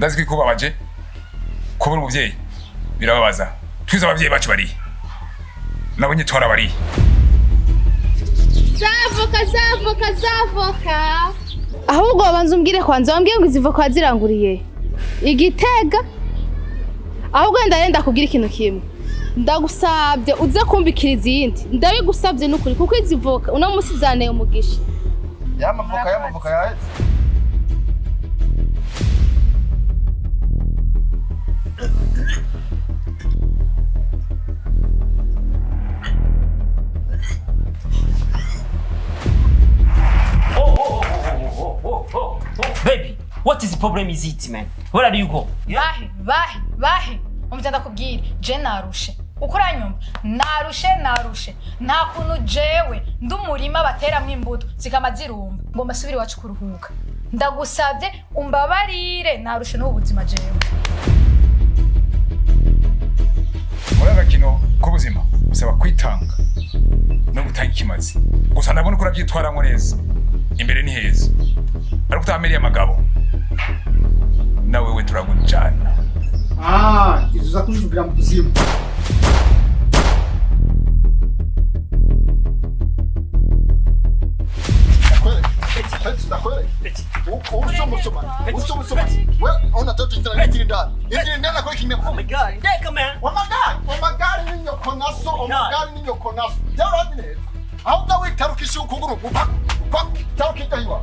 Ndazi ko ikubabaje kubura umuvyeyi, birababaza. Twize abavyeyi bacu barihe, nabo nyine twarabariye. Zavoka, zavoka, zavoka! Ahubwo wabanza umbwire kwanza, wambwiye ngo izi voka waziranguriye Igitega. Ahubwo wenda renda kubwira ikintu kimwe: ndagusabye uze kumbikira izindi, ndabigusabye n'ukuri, kuko izi voka uno munsi zanteye umugisha. Yamavoka, yamavoka yaheze. Oh. Baby, what is the problem is it, man? Where are you go? Yeah? Bahe, bahe, bahe! Umva, ndakubwira, je narushe. Uko uranyumva, narushe, narushe. Nta kuntu jewe ndi umurima bateramwo imbuto zikama zirumba ngo mbasubire iwacu kuruhuka. Ndagusabye umbabarire, narushe n'ubu buzima jewe. Muri aka gakino k'ubuzima busaba kwitanga no gutanga ikimazi. Gusa ndabona uko urabyitwaramo neza, imbere ni heza, ariko utamereye amagabo nawe we turagujana. Ah, izo uza kuzivugira mu kuzimu. Ndakwereka. Ndakwereka. Usomusoma. Usomusoma. We, unatoto inzira n'ikiri ndani. Ikiri ndani akora kimwe. Oh my God, Ndeka, man. Wamagari, wamagari ni nyoko naso, wamagari ni nyoko naso. Byarazi neza. Aho uza witarukisha ukuguru, upaka, upaka, tarukita hiwa.